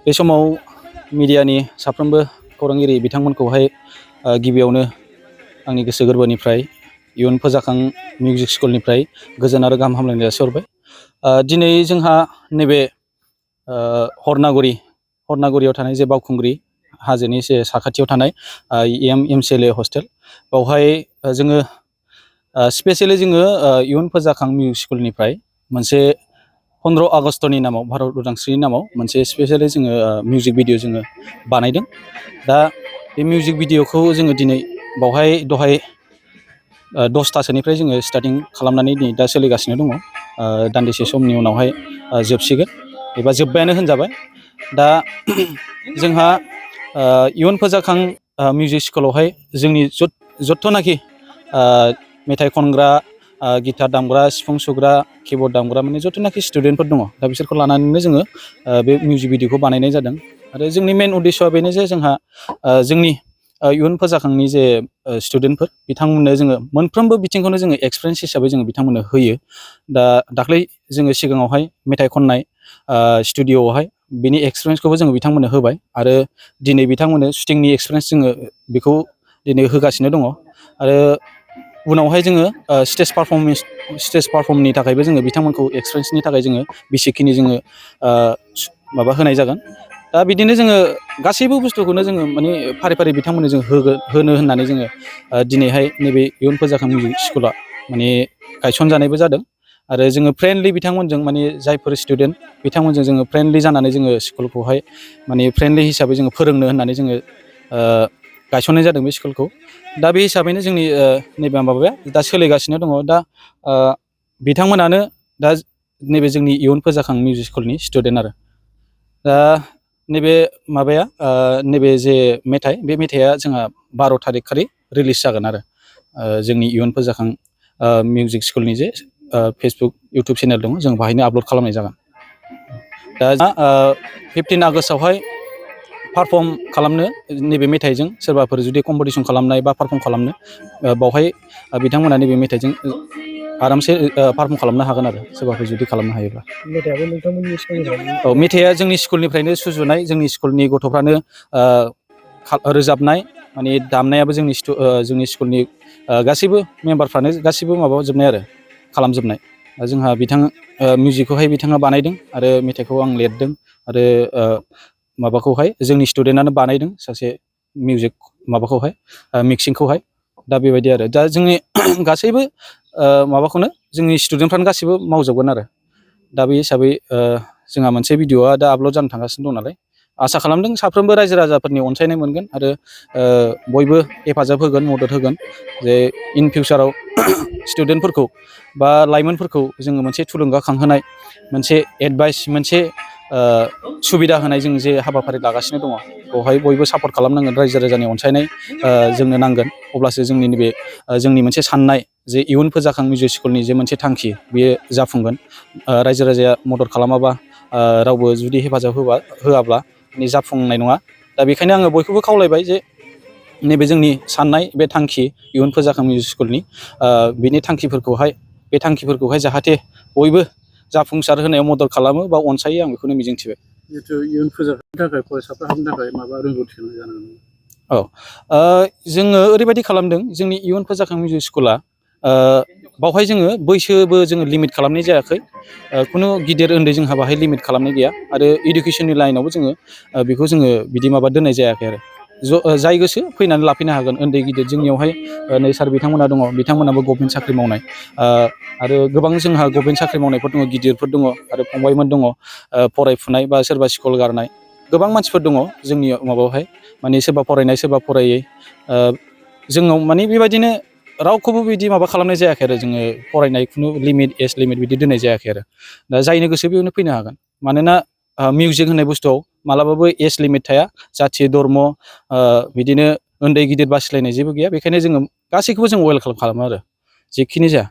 बे समाव मिडियानि साफ्रोमबो खौरांगिरि बिथांमोनखौहाय गिबियावनो आंनि गोसो गोरबोनिफ्राय इयुन फोजाखां मिउजिक स्कुलनिफ्राय गोजोन आरो गाहाम हामलायनाय जासिहरबाय। दिनै जोंहा नैबे हरनागुरियाव थानाय जे बावखुंग्रि हाजोनि एसे साखाथियाव थानाय EMCLA हस्टेल, बावहाय जोङो स्पेसियेलि जोङो इयुन फोजाखां मिउजिक स्कुलनिफ्राय मोनसे 15 आगस्टनि नामाव, भारत उदांस्रिनि नामाव मोनसे स्पेसियेलि जोङो मिउजिक भिडिअ जोङो बानायदों। दा बे मिउजिक भिडिअखौ जोङो दिनै बावहाय दहाय 10थासोनिफ्राय जोङो स्टार्टिं खालामनानै दिनै दा सोलिगासिनो दङ। दान्दिसे समनि उनावहाय जोबसिगोन एबा जोब्बायानो होनजाबाय। दा जोंहा इयुन फोजाखां मिउजिक स्कुलावहाय जोंनि जथ्थ'नाखि मेथाइ खनग्रा, गिटार दामग्रा, सिफुं सुग्रा, किबर्ड दामग्रा, माने जथ्थ'नाखि स्टुडेन्टफोर दङ, दा बिसोरखौ लानानैनो जोङो बे मिउजिक भिडिअखौ बानायनाय जादों। आरो जोंनि मेन उद्देश्यआ बेनो जे जोंहा जोंनि इयुन फोजाखांनि जे स्टुडेन्टफोर, बिथांमोननो जोङो मोनफ्रोमबो बिथिंखौनो जोङो एक्सपिरियेन्स हिसाबै जोङो बिथांमोननो होयो। दा दाख्लै जोङो सिगाङावहाय मेथाइ खननाय स्टुडिअ'आवहाय बिनि एक्सपिरियेन्सखौबो जोङो बिथांमोननो होबाय, आरो दिनै बिथांमोननो शुटिंनि एक्सपिरियेन्स जोङो बेखौ दिनै होगासिनो दङ। आरो उनावहाय जोङो स्टेज पारफर्मनि थाखायबो जोङो बिथांमोनखौ एक्सपिरियेन्सनि थाखाय जोङो बेसेखिनि जोङो माबा होनाय जागोन। दा बिदिनो जोङो गासैबो बुस्थुखौनो जोङो माने फारि फारि बिथांमोननो जों होनो होननानै जोङो दिनैहाय नैबे इयुन फोजाखां मिउजिक स्कुला माने गायसनजानायबो जादों। आरो जोङो फ्रेन्डलि बिथांमोनजों, माने जायफोर स्टुडेन्ट बिथांमोनजों जोङो फ्रेन्डलि जानानै जोङो स्कुलखौहाय माने फ्रेन्डलि हिसाबै जोङो फोरोंनो होननानै जोङो गायसननाय जादों बे स्कुलखौ। दा बे हिसाबैनो जोंनि नैबे माबाया दा सोलिगासिनो दङ। दा बिथांमोनानो दा नैबे जोंनि इयुन फोजाखां मिउजिक स्कुलनि स्टुडेन्ट आरो। दा नैबे माबाया नैबे जे मेथाइ, बे मेथाइआ जोंहा 12 थारिख खालि रिलिज जागोन आरो जोंनि इयुन फोजाखां मिउजिक स्कुलनि जे फेसबुक, इउटुब चेनेल दङ, जों बाहायनो आपल'ड खालामनाय जागोन। दा 15 आगस्टआवहाय पारफर्म खालामनो नैबे मेथाइजों सोरबाफोर जुदि कम्पिटिसन खालामनाय बा पारफर्म खालामनो, बावहाय बिथांमोना नैबे मेथाइजों आरामसे पारफर्म खालामनो हागोन आरो, सोरबाफोर जुदि खालामनो हायोब्ला। मेथाइयाबो नोंथांमोननि स्कुलनिफ्रायनो? औ, मेथाइआ जोंनि स्कुलनिफ्रायनो सुजुनाय, जोंनि स्कुलनि गथ'फ्रानो रोजाबनाय, माने दामनायाबो जोंनि स्कुलनि गासैबो मेम्बारफ्रानो गासैबो माबाजोबनाय आरो, खालामजोबनाय। जोंहा मिउजिकखौहाय बिथाङा बानायदों आरो मेथाइखौ आं लिरदों, आरो माबाखौहाय जोंनि स्टुडेन्टआनो बानायदों, सासे मिउजिक माबाखौहाय मिक्सिंखौहाय। दा बेबायदि आरो, दा जोंनि गासैबो माबाखौनो जोंनि स्टुडेन्टफ्रानो गासैबो मावजोबगोन आरो। दा बे हिसाबै जोंहा मोनसे भिडिअ'आ दा आपल'ड जानो थांगासिनो दं नालाय, आसा खालामदों साफ्रोमबो रायजो राजाफोरनि अनसायनाय मोनगोन, आरो बयबो हेफाजाब होगोन, मदद होगोन, जे इन फिउचाराव स्टुडेन्टफोरखौ बा लाइमोनफोरखौ जोङो मोनसे थुलुंगाखांहोनाय, मोनसे एडभाइस, मोनसे सुबिदा होनाय जों जे हाबाफारि लागासिनो दङ, बेवहाय बयबो सापर्ट खालामनांगोन। रायजो राजानि अनसायनाय जोंनो नांगोन, अब्लासो जोंनि नैबे जोंनि मोनसे साननाय जे इयुन फोजाखां मिउजिक स्कुलनि जे मोनसे थांखि, बेयो जाफुंगोन। रायजो राजाया मदद खालामाबा, रावबो जुदि हेफाजाब होआब्ला माने जाफुंनाय नङा। दा बेखायनो आङो बयखौबो खावलायबाय जे नैबे जोंनि साननाय, बे थांखि इयुन फोजाखां मिउजिक स्कुलनि बिनि बे थांखिफोरखौहाय जाहाथे बयबो जाफुंसार होनायाव मदद खालामो बा अनसायो, आं बेखौनो मिजिंथिबाय। जिहेतु इयुन फोजाखांनो थाखाय फरायसाफ्रा हाबनो थाखाय माबा रोंगौथि गोनां जानांगोन? औ, जोङो ओरैबायदि खालामदों, जोंनि इयुन फोजाखां मिउजिक स्कुला बावहाय जोङो बैसोबो जोङो लिमिट खालामनाय जायाखै, खुनु गिदिर उन्दै जोंहा बाहाय लिमिट खालामनाय गैया। आरो इडुकेसननि लाइनावबो जोङो बेखौ जोङो बिदि माबा दोननाय जायाखै आरो। जाय गोसो फैनानै लाफैनो हागोन, उन्दै गिदिर। जोंनियावहाय नै सार बिथांमोना दङ, बिथांमोनाबो गभमेन्ट साख्रि मावनाय, आरो गोबां जोंहा गभमेन्ट साख्रि मावनायफोर दङ, गिदिरफोर दङ, आरो फंबायमोन दङ फरायफुनाय, बा सोरबा स्कुल गारनाय, गोबां मानसिफोर दङ जोंनि माबायावहाय, माने सोरबा फरायनाय, सोरबा फरायै। जोंनाव माने बेबायदिनो रावखौबो बिदि माबा खालामनाय जायाखै आरो, जोङो फरायनाय खुनु लिमिट, एज लिमिट बिदि दोननाय जायाखै आरो। दा जायनो गोसो बेयावनो फैनो हागोन। मानोना मिउजिक होननाय बुस्थुआव मालाबाबो एज लिमिट थाया, जाथि धर्म बिदिनो उन्दै गिदिर बासिलायनाय जेबो गैया। बेखायनो जोङो गासैखौबो जों वेलकाम खालामो आरो, जेखिनि जाया।